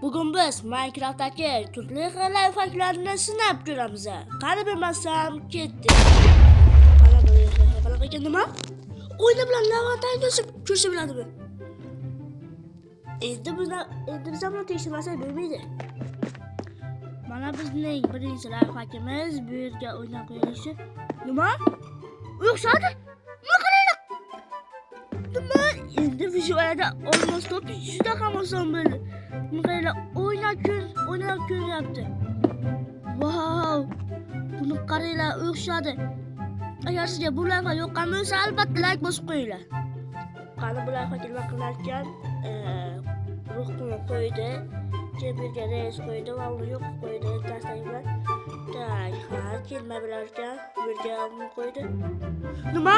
Bugun biz Minecraftdagi turli xil lifehacklarni sinab ko'ramiz. Qani bilmasam ketdik. Qani bu qanaqa ekan nima? O'yna bilan lavanda ko'rsa ko'rsa biladimi? Endi bizni endi biz buni tekshirmasak bo'lmaydi. Mana bizning birinchi lifehackimiz bu yerga o'ynab qo'yilishi. Nima? O'xshadi. Nima qaranglar? Nima? Endi vizualda olmos topish juda ham oson bo'ldi. Buni qaranglar, o'ynab ko'r, o'ynab ko'ryapti. Vau! Buni qaranglar, o'xshadi. Agar sizga bu lavha yoqqan bo'lsa, albatta like bosib qo'yinglar. Qani bu lavha nima qilarkan? Ruhni qo'ydi. Keyin bu yerga reys qo'ydi va uni yo'q qo'ydi dastak bilan. Так, ha, kelma bilarkan, bu yerga uni qo'ydi. Nima?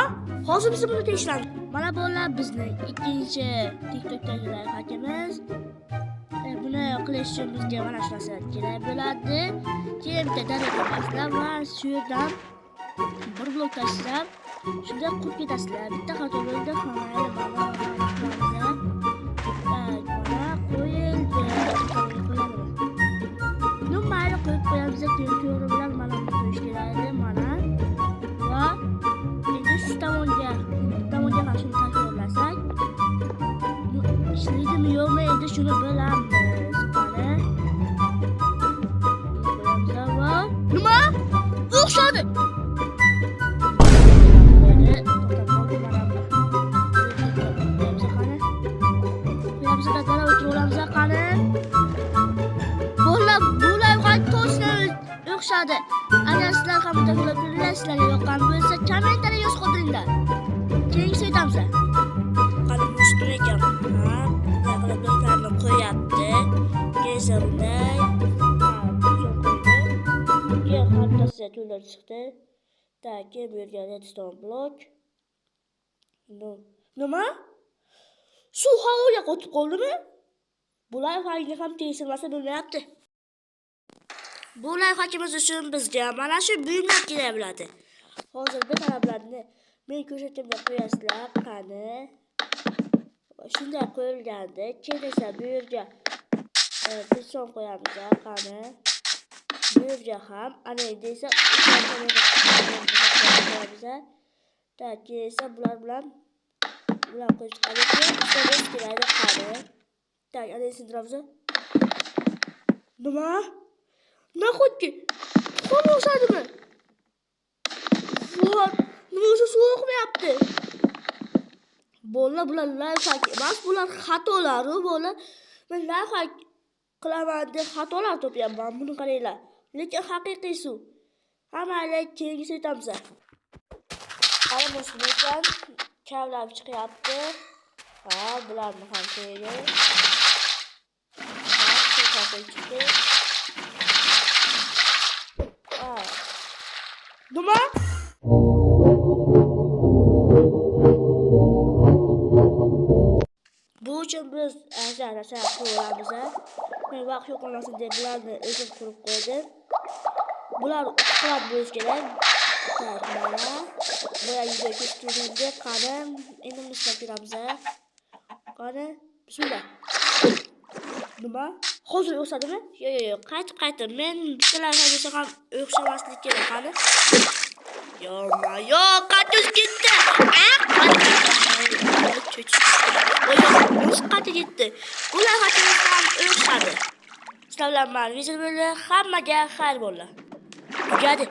Hozir biz buni tekshiramiz. Mana bular bizning ikkinchi TikTokdagi lifehackimiz. Buni qilish uchun bizga mana shu narsa kerak bo'ladi. Keyin bitta daryo topasizlar va shu yerdan bir blok tashlab, shunda qurib ketasizlar. Bitta xato bo'ldi, ha, mayli, mana mana. Так, mana qo'yildi. Qo'yadimi? Ну, mayli, qo'yib qo'yamiz. Keyin to'g'ri bilan mana buni qo'yish kerak edi, mana. Va endi shu tomonga, bu tomonga ham shuni takrorlasak, ну, ishlaydimi yo'qmi, endi shuni bilamiz. Qani. Qo'yamiz va nima? O'xshadi. Qo'ydi, to'xtab qoldi mana bu. Qo'yamiz qani. Qo'yamiz da dara o'tirib olamiz qani. Bular bu lavha точно o'xshadi. Agar sizlar ham bunday qilib ko'ringlar, sizlarga yoqqan bo'lsa, kommentariyada yozib qoldiringlar. Keyingi o'tamiz. Qani ustun ekan. Ha, bunday qilib bloklarni qo'yapti. Keyin esa bunday. Ha, buzon qo'ydi. Keyin xaritasi to'ldir chiqdi. Так, keyin bu yerga redstone blok. Ну, nima? Suv havoga qotib qoldimi? Bu layfhackni ham tekshirmasa bo'lmayapti. Bu layfhackimiz uchun bizga mana shu buyumlar kerak bo'ladi. Hozir bir taraflarni men ko'rsatganimda qo'yasizlar. Qani. Shunday qo'yilgandi. Keyin esa bu yerga piston qo'yamiz. Qani. Bu yerga ham, ana endi esa qo'yamiz. Так, keyin esa bular bilan bular qo'yib chiqadi. Keyin piston keladi. Qani. Так, ana endi sindiramiz. Nima? Nahotki? Tuxum o'xshadimi? Voy, nima o'zi suv oqmayapti? Bolalar, bular lifehack emas, bular xatolari, bolalar. Men lifehack qilaman deb xatolar topyapman. Buni qaranglar. Lekin haqiqiy suv. Ha, mayli, keyingisi o'tamiz. Qani muslim ekan, kavlab chiqyapti. Ha, bularni ham qo'ydi. Ha, suv ham qo'yib chiqdi. Ha. Nima? Bu uchun biz narsa narsa quramiz. Men vaqt yo'qolmasin deb bularni o'zim qurib qo'ydim. Bular quvvat bo'lishi kerak. Так, mana. Boya video kechiktirganda qani endi buni sinab ko'ramiz. Qani, bismillah. Nima? Hozir o'xshadimi? Yo'q, yo'q, yo'q. Qaytib, qaytib. Men bittalar bo'lsa ham o'xshamaslik kerak, qani. Yo'q, yo'q, qaytib ketdi. Ah, cho'chib ketdi. Voy, o'zi qaytib ketdi. Bular ham o'xshadi. Sizlar bilan man Vizil bo'ldi. Hammaga xayr bo'ldi. Tugadi.